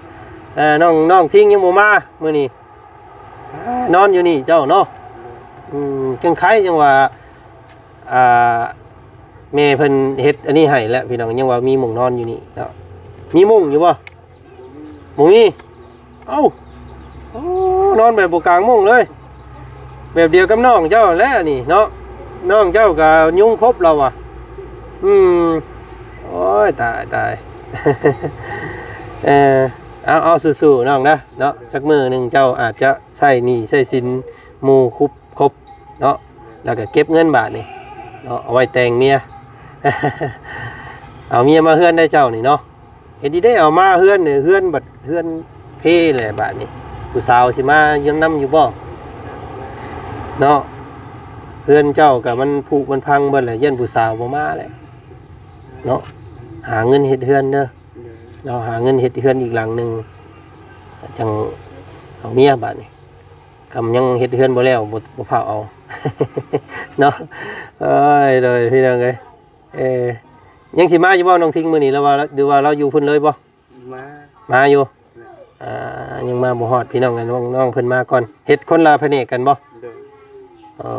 ເອີ ນ້ອງ ນ້ອງທິງຍັງບໍ່ມາມື້ນີ້. ອ່າ ນອນຢູ່ນີ້ເຈົ້າເນາະ. ໂດຍ. ອືມ ຈັ່ງໄຄ ຈັ່ງວ່າ ອ່າ ແມ່ເພິ່ນເຮັດອັນນີ້ໃຫ້ແລ້ວ ພີ່ນ້ອງ ຍັງວ່າມີໝ່ອງນອນຢູ່ນີ້ເນາະ. ມີມຸ້ງຢູ່ບໍ່? ບໍ່ມີ. ເອົ້າ ໂອ້ ນອນແບບບໍ່ກາງມຸ້ງເລີຍ ແບບດຽວກັບນ້ອງເຈົ້າແຫຼະນີ້ເນາະ. ນ້ອງເຈົ້າກໍຍຸງຄົບລາວວ່າ. ອືມ ໂອ້ຍ ຕາຍ ຕາຍ. ເອີ ເອົາ ເອົາ ສູ້ໆ ນ້ອງເດີເນາະ. ສັກມື້ໜຶ່ງເຈົ້າອາດຈະໃຊ້ໜີ້ໃຊ້ສິນໝູ່ຄຸບ ຄົບເນາະ ແລ້ວກໍເກັບເງິນບາດນີ້ເນາະ ເອົາໄວ້ແຕ່ງເມຍ. ເອົາເມຍມາເຮືອນໄດ້ເຈົ້ານີ້ເນາະ. ເຮັດດີເດ້ ເອົາມາເຮືອນນີ້ ເຮືອນບັດເຮືອນເພແຫຼະບາດນີ້ ຜູ້ສາວຊິມາຢູ່ນຳຢູ່ບໍ່ເນາະ? ເຮືອນເຈົ້າກໍມັນຜຸມັນພັງເບິດແຫຼະ ຢ້ານຜູ້ສາວບໍ່ມາແຫຼະເນາະ. ຫາເງິນເຮັດເຮືອນເດີ. ໂດຍ. ເນາະ ຫາເງິນເຮັດເຮືອນອີກຫຼັງໜຶ່ງ ຈັ່ງເອົາເມຍບາດນີ້. ຄຳຍັງເຮັດເຮືອນບໍ່ແລ້ວ ບໍ່ ບໍ່ພາວເອົາ ເນາະ. ເອີຍ ໂດຍ ພີ່ນ້ອງເອີຍ ເອີ ຍັງຊິມາຢູ່ບໍ່ນ້ອງທິງມື້ນີ້ ຫຼືວ່າ ຫຼືວ່າລາວຢູ່ພຸ້ນເລີຍບໍ່? ມາ ມາຢູ່ ອ່າ ຍັງມາບໍ່ຮອດ ພີ່ນ້ອງເອີຍ ນ້ອງ ນ້ອງເພິ່ນມາກ່ອນ. ເຮັດຄົນລະພະແນກກັນບໍ່? ໂດຍ ເອີ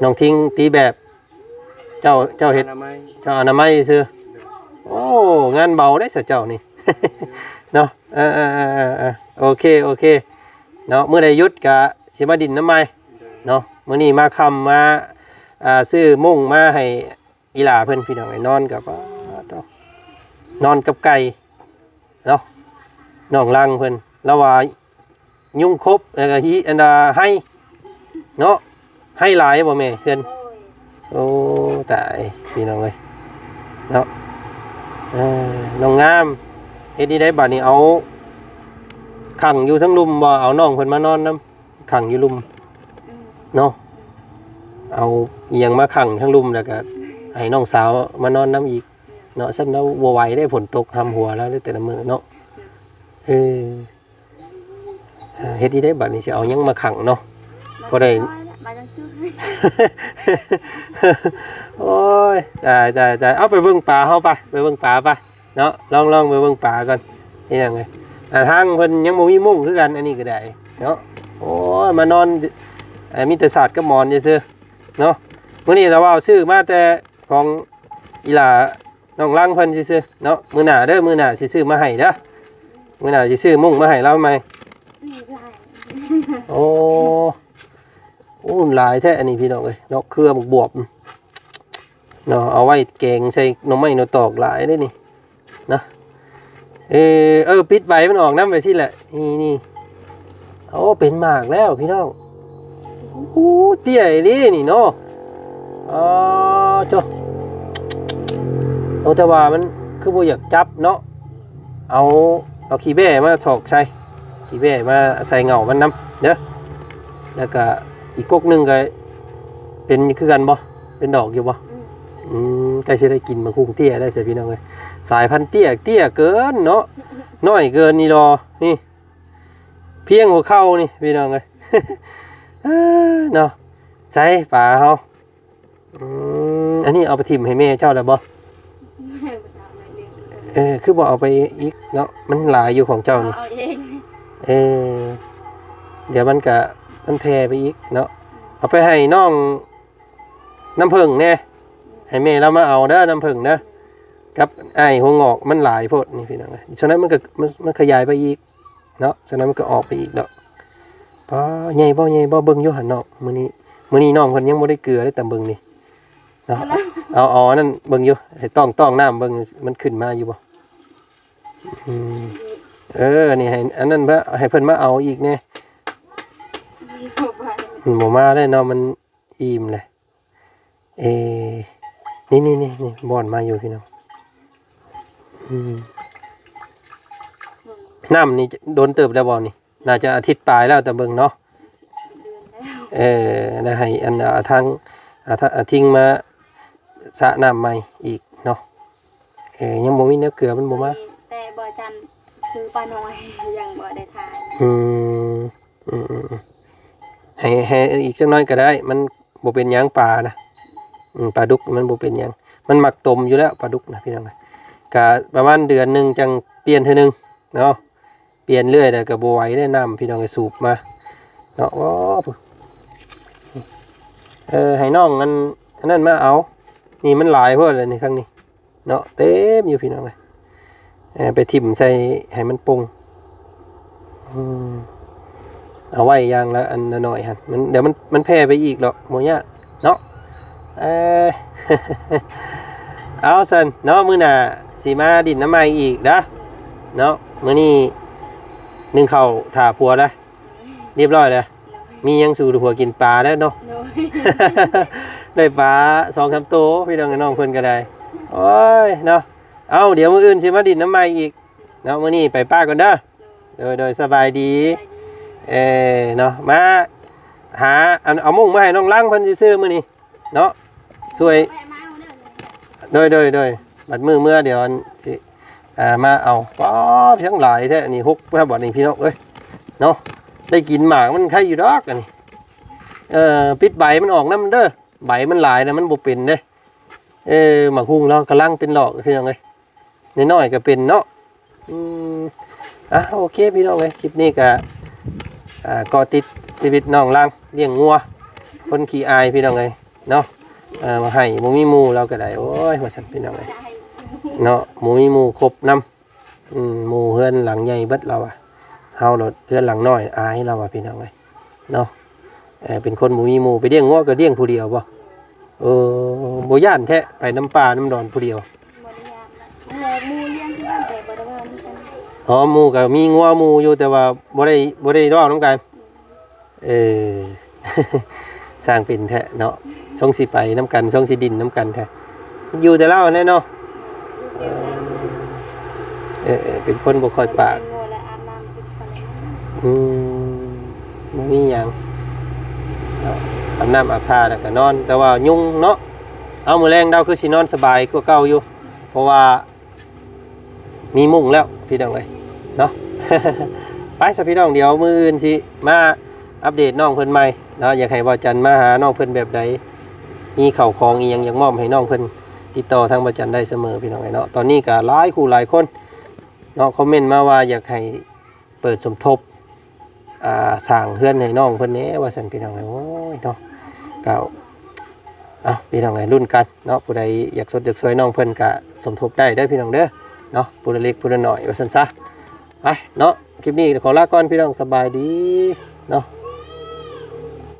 ນ້ອງທິງຕີແບບ ເຈົ້າ ເຈົ້າເຮັດ ອະນາໄມ ເຈົ້າອະນາໄມຊື່. ໂອ້ ງານເບົາເດ້ຊະເຈົ້ານີ້ ເນາະ. ເອີ ເອີ ເອີ ເອີ ເອີ ໂອເຄ ໂອເຄ ເນາະ. ມື້ໃດຢຸດກະຊິມາດິນນຳໃໝ່ ເນາະ. ມື້ນີ້ມາຄ່ຳ ມາ ອ່າ ຊື້ມຸ້ງມາໃຫ້ອີຫຼ້າເພິ່ນ ພີ່ນ້ອງເອີຍ. ນອນກັບ ປາດໂທ້ ນອນກັບໄກ່ ເນາະ ນ້ອງລັງເພິ່ນ ລາວວ່າຍຸງຄົບ ແລ້ວກໍຮີ ອັນດາໄຮເນາະ. ໄຮຫຼາຍບໍ່ແມ່ເຮືອນ? ໂອ້ ຕາຍ ພີ່ນ້ອງເອີຍ ເນາະ. ເອີ ນ້ອງງາມ ເຮັດນີ້ໄດ້ບາດນີ້ ເອົາຂັງຢູ່ເທິງລຸ່ມບໍ່? ເອົານ້ອງເພິ່ນມານອນນຳ ຂັງຢູ່ລຸ່ມ ອືມ ເນາະ. ເອົາອີ່ຫຍັງມາຂັງເທິງລຸ່ມ ແລ້ວກໍໃຫ້ນ້ອງສາວມານອນນຳອີກ ເນາະ. ຊັ້ນລາວບໍ່ໄຫວເດ້ ຝົນຕົກຫ້ຳຫົວລາວເດ້ແຕ່ລະມື້ເນາະ. ເອີ ເຮັດອີ່ໃດບັດນີ້ ຊິເອົາຫຍັງມາຂັງເນາະ ມາ ພໍໄດ້ ມາຈັ່ງຊື່. ໂອ້ຍ ຕາຍ ຕາຍ ຕາຍ. ເອົາ ໄປເບິ່ງປາເຮົາໄປ ໄປເບິ່ງປາໄປ ເນາະ. ລອງ ລອງໄປເບິ່ງປາກ່ອນ ເຮັດຫຍັງເລີຍ. ອ່າ ທາງເພິ່ນຍັງບໍ່ມີມຸ້ງຄືກັນ ອັນນີ້ກໍໄດ້ເນາະ. ໂອ້ຍ ມານອນ ເອີ ມີແຕ່ສາດກັບໝອນຊື່ໆ ເນາະ. ມື້ນີ້ລາວວ່າຊື້ມາແຕ່ຂອງອີ່ຫຼ້ານ້ອງລັງເພິ່ນຊື່ໆ ເນາະ. ມື້ໜ້າເດີ ມື້ໜ້າຊິຊື້ມາໃຫ້ເດີ ມື້ໜ້າຊິຊື້ມຸ້ງມາໃຫ້ລາວໃໝ່. ໂອ້ ໂອ້ ຫຼາຍແທ້ອັນນີ້ ພີ່ນ້ອງເອີຍ ດອກເຄືອບັກບວບເນາະ. ເອົາໄວ້ແກງໃສ່ໜໍ່ໄມ້ໜໍ່ຕອກຫຼາຍເດ້ນີ້ ນະ. ເອີ ເອີ ປິດໃບມັນອອກນຳໄປຊີ້ແຫຼະ ນີ້ ນີ້. ໂອ້ ເປັນໝາກແລ້ວພີ່ນ້ອງ. ໂອ້ ເຕ້ຍອີ່ຫຼີນີ້ເນາະ. ອໍ ໂທ້ ໂອ້ ແຕ່ວ່າມັນຄືບໍ່ຢາກຈັບເນາະ. ເອົາ ເອົາຂີ້ແບ້ມາຖອກໃສ່ ຂີ້ແບ້ມາໃສ່ເຫງົ້າມັນນຳເດີ. ແລ້ວກະອີກກົກໜຶ່ງກະເປັນຄືກັນບໍ່? ເປັນດອກຢູ່ບໍ່? ອືມ ອືມ ໃກ້ຊິໄດ້ກິນໝາກຫຸ່ງເຕ້ຍແລ້ວຊະ ພີ່ນ້ອງເອີຍ. ສາຍພັນເຕ້ຍ ເຕ້ຍເກີນເນາະ ນ້ອຍເກີນນີ້ດອກ. ນີ້ພຽງຫົວເຂົ່ານີ້ ພີ່ນ້ອງເອີຍ ເນາະ. ໃສ່ປາເຮົາ ອືມ ອັນນີ້ເອົາໄປຖິ້ມໃຫ້ແມ່ເຈົ້າແລ້ວບໍ່? ແມ່ບໍ່ໄດ້ເອົາໜ້ອຍໜຶ່ງ. ເອີ ຄືບໍ່ເອົາໄປອີກເນາະ ມັນຫຼາຍຢູ່ຂອງເຈົ້ານີ້. ເອົາເອງ. ເອີ ດຽວມັນກະ ມັນແຜ່ໄປອີກເນາະ. ເອົາໄປໃຫ້ນ້ອງນ້ຳເຜິ້ງແດ່ ໃຫ້ແມ່ລາວມາເອົາເດີ ນ້ຳເຜິ້ງເດີ ກັບອ້າຍຫົວງອກ. ມັນຫຼາຍໂພດນີ້ ພີ່ນ້ອງເອີຍ. ສະນັ້ນມັນກະ ມັນ ມັນຂະຫຍາຍໄປອີກ ເນາະ. ສະນັ້ນມັນກໍອອກໄປອີກດອກ. ປ້າ ໃຫຍ່ບໍ່ ໃຫຍ່ບໍ່? ເບິ່ງຢູ່ຫັ້ນເນາະ. ມື້ນີ້ ມື້ນີ້ນ້ອງເພິ່ນຍັງບໍ່ໄດ້ເກືອເດ້ ຕາມເບິ່ງນີ້ເນາະ. ເອົາ ເອົາອັນນັ້ນເບິ່ງຢູ່ ໃຫ້ຕ້ອງ ຕ້ອງນ້ຳເບິ່ງ ມັນຂຶ້ນມາຢູ່ບໍ່? ອືມ ເອີ ນີ້ໃຫ້ອັນນັ້ນ ໃຫ້ເພິ່ນມາເອົາອີກແດ່. ບໍ່ມາ ອືມ ບໍ່ມາໄດ້ເນາະ ມັນອີ່ມແຫຼະ. ເອ ນີ້ ນີ້ ນີ້ ນີ້ ບ່ອນມາຢູ່ ພີ່ນ້ອງ. ອືມ ນ້ຳນີ້ດົນເຕີບແລ້ວບໍ່ນີ້? ໜ້າຈະອາທິດປາຍແລ້ວ ຕາມເບິ່ງເນາະ. ເດືອນແລ້ວ. ເອີ ແລ້ວໃຫ້ອັນ ອາ ທາງ ອາ ທາງ ອາ ທິງມາສະນ້ຳໃໝ່ອີກເນາະ. ເອີ ຍັງບໍ່ມີແນວເກືອ ມັນບໍ່ມາ. ແຕ່ບໍ່ຈັນຊື້ປານ້ອຍ ຍັງບໍ່ໄດ້ທານ. ອືມ ອືມ ອືມ ອືມ ໃຫ້ ໃຫ້ອີກຈັກໜ້ອຍກໍໄດ້ ມັນບໍ່ເປັນຫຍັງປານະ. ອືມ ປາດຸກມັນບໍ່ເປັນຫຍັງ ມັນມັກຕົມຢູ່ແລ້ວປາດຸກນະ ພີ່ນ້ອງ. ກະປະມານເດືອນໜຶ່ງຈັ່ງປ່ຽນເທື່ອໜຶ່ງເນາະ. ປ່ຽນເລື້ອຍແລ້ວກໍບໍ່ໄຫວເດ້ ນ້ຳ ພີ່ນ້ອງ ໃຫ້ສູບມາເນາະ. ໂອ້ ເອີ ໃຫ້ນ້ອງອັນ ອັນນັ້ນມາເອົາ. ນີ້ມັນຫຼາຍໂພດແລ້ວນີ້ ທາງນີ້ ເນາະ ເຕັມຢູ່ ພີ່ນ້ອງເອີຍ. ເອີ ໄປຖິ້ມໃສ່ໃຫ້ມັນປົ່ງ. ອືມ ເອົາໄວ້ຢ່າງລະອັນລະໜ້ອຍຫັ້ນ ມັນ ດຽວມັນ ມັນແຜ່ໄປອີກດອກ ບໍ່ຍາກເນາະ. ເອີ ເອົາຊັ້ນເນາະ ມື້ໜ້າຊິມາດິນນຳໃໝ່ອີກເດີເນາະ. ມື້ນີ້ໜຶ້ງເຂົ້າຖ້າຜົວເດີ ຮຽບຮ້ອຍແລ້ວ. ໂດຍ ມີຫຍັງສູ່ຜົວກິນປາແລ້ວເນາະ. ໂດຍ ໄດ້ປາສອງສາມໂຕ ພີ່ນ້ອງ ນ້ອງເພິ່ນກໍໄດ້. ໂອ້ຍເນາະ ເອົາ ດຽວມື້ອື່ນຊິມາດິນນຳໃໝ່ອີກເນາະ. ມື້ນີ້ໄປປະກ່ອນເດີ. ໂດຍ ໂດຍ ໂດຍ ສະບາຍດີ. ສະບາຍດີ. ເອີ ເນາະ ມາຫາ ອັນ ເອົາມຸ້ງມາໃຫ້ນ້ອງລັງເພິ່ນຊື່ໆ ມື້ນີ້ເນາະ ຊ່ວຍ. ແວະມາເອົາເດີ. ໂດຍ ໂດຍ ໂດຍ ບັດມື້ເມືອ ດຽວອັນຊິ ໄປ ອ່າ ມາເອົາ. ປ້າດ ທັງຫຼາຍແທ້ນີ້ ຫົກແລ້ວບັດນີ້ພີ່ນ້ອງເອີຍເນາະ. ໄດ້ກິນໝາກມັນໄຄຢູ່ດອກອັນນີ້. ເອີ ປິດໃບມັນອອກນຳເດີ ໃບມັນຫຼາຍນະ ມັນບໍ່ເປັນເດ້. ເອີ ໝາກຫຸ່ງລາວກຳລັງເປັນດອກພີ່ນ້ອງເອີຍ. ນ້ອຍໆກໍເປັນເນາະ. ອືມ ອ່ະ ໂອເຄພີ່ນ້ອງເອີຍ ຄລິບນີ້ກໍ ອ່າ ເກາະຕິດຊີວິດນ້ອງລາງ ລ້ຽງງົວ ຄົນຂີ້ອາຍພີ່ນ້ອງເອີຍເນາະ. ເອີ ວ່າໃຫ້ບໍ່ມີໝູ່ລາວກໍໄດ້ ໂອ້ຍ ວ່າຊັ້ນພີ່ນ້ອງເອີຍເນາະ. ບໍ່ມີໝູ່ຄົບນຳ ອືມ ໝູ່ເຮືອນຫຼັງໃຫຍ່ເບິດລາວວ່າ ເຮົາໂລດເຮືອນຫຼັງນ້ອຍ ອາຍລາວວ່າພີ່ນ້ອງເອີຍເນາະ. ເອີ ເປັນຄົນບໍ່ມີໝູ່ ໄປລ້ຽງງົວກໍລ້ຽງຜູ້ດຽວບໍ່? ເອີ ບໍ່ຢ້ານແທ້ ໄປນຳປ່ານຳດອນຜູ້ດຽວ? ບໍ່ໄດ້ຢ້ານນະ ໝູ່ລ້ຽງຄືກັນ ແຕ່ບໍ່ໄດ້ເວົ້ານຳກັນ. ອໍ ໝູ່ກໍມີງົວໝູ່ຢູ່ ແຕ່ວ່າບໍ່ໄດ້ ບໍ່ໄດ້ເວົ້ານຳກັນ. ເອີ ຊ່າງເປັນແທ້ເນາະ ຊົງຊິໄປນຳກັນ ຊົງຊິດິ້ນນຳກັນແທ້. ຢູ່ແຕ່ລາວຫັ້ນແຫຼະເນາະ. ເອີ ເປັນຄົນບໍ່ຄ່ອຍປາກ. ອືມ ບໍ່ມີຫຍັງເນາະ ອາບນ້ຳອາບທ່າແລ້ວກໍນອນ ແຕ່ວ່າຍຸງເນາະ. ເອົາ ມື້ແລງດາວຄືຊິນອນສະບາຍກວ່າເກົ່າຢູ່ ເພາະວ່າມີມຸ້ງແລ້ວພີ່ນ້ອງເອີຍເນາະ. ໄປຊະພີ່ນ້ອງ ດຽວມື້ອື່ນຊິມາອັບເດດນ້ອງເພິ່ນໃໝ່ເນາະ. ຢາກໃຫ້ບ່າວຈັນມາຫານ້ອງເພິ່ນແບບໃດ ມີເຂົ້າຂອງອີ່ຫຍັງຢາກມອບໃຫ້ນ້ອງເພິ່ນ ຕິດຕໍ່ທາງບ່າວຈັນໄດ້ສະເໝີພີ່ນ້ອງເອີຍເນາະ. ຕອນນີ້ກໍຫຼາຍຄູ່ຫຼາຍຄົນເນາະ ຄອມເມັນມາວ່າຢາກໃຫ້ເປີດສົມທົບ ອ່າ ສ້າງເຮືອນໃຫ້ນ້ອງເພິ່ນແດ່ວ່າຊັ້ນພີ່ນ້ອງເອີຍ. ໂອ້ຍເນາະ ກໍ ເອົາ ພີ່ນ້ອງເອີຍ ລຸ້ນກັນເນາະ ຜູ້ໃດຢາກຊົດຢາກຊ່ວຍນ້ອງເພິ່ນກໍສົມທົບໄດ້ເດີພີ່ນ້ອງເດີເນາະ ຜູ້ລະເລັກຜູ້ລະນ້ອຍວ່າຊັ້ນຊະ. ໄປເນາະ ຄລິບນີ້ຂໍລາກ່ອນພີ່ນ້ອງ ສະບາຍດີເນາະ.